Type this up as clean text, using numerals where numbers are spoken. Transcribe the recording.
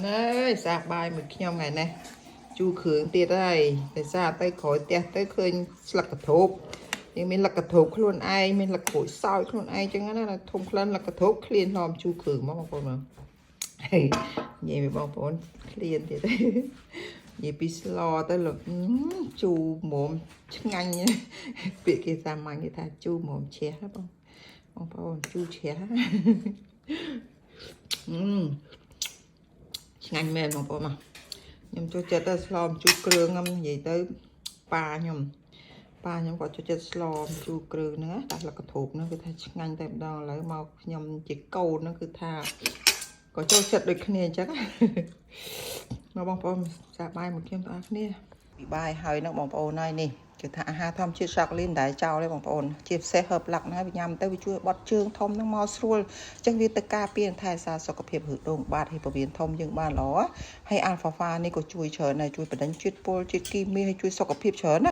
អើយសាបាយមួយខ្ញុំថ្ងៃនេះជូរគ្រឿងទៀតហើយតែសារទៅក្រោយផ្ទះទៅឃើញស្លឹកកធូបយើងមានលឹកកធូបខ្លួនឯងមានលឹកក្រូចសើចខ្លួនឯងចឹងណាធំក្លិនលឹកកធូបឃ្លានហមជូរគ្រឿងមកបងប្អូនមកហេនិយាយពីបងប្អូនឃ្លានទៀតនិយាយពីស្លទៅលោកជូរមុំឆ្ងាញ់ពាក្យគេសាមញ្ញគេថាជូរមុំជ្រះណាបងបងប្អូនជូរជ្រះអឺ ឆ្ងាញ់មែនបងប្អូនមកខ្ញុំចូលចិត្តទៅស្លម្ជូរគ្រឿងហ្នឹងនិយាយទៅប៉ាខ្ញុំប៉ាខ្ញុំក៏ចូលចិត្តស្លម្ជូរគ្រឿងហ្នឹងណាដាក់លកធូបហ្នឹងគឺថាឆ្ងាញ់តែម្ដងឥឡូវមកខ្ញុំជាកូនហ្នឹងគឺថាក៏ចូលចិត្តដូចគ្នាអញ្ចឹង មកបងប្អូនសាបាយមកខ្ញុំទាំងអស់គ្នាពីបាយហើយហ្នឹងបងប្អូនហើយនេះគឺថាអាហារធម្មជាតិឆាក់លីនដែលចោលទេបងប្អូនជាពិសេស Herb Luck ហ្នឹងវាញ៉ាំទៅវាជួយបត់ជើងធំហ្នឹងមកស្រួលអញ្ចឹងវាទៅការពារនិងថែរក្សាសុខភាពឫសដូងបាតហើយពោះវៀនធំយើងបានល្អហើយ alfalfa នេះក៏ជួយច្រើនដែរជួយបណ្ដេញជាតិពុលជាតិគីមីហើយជួយសុខភាពច្រើនណា។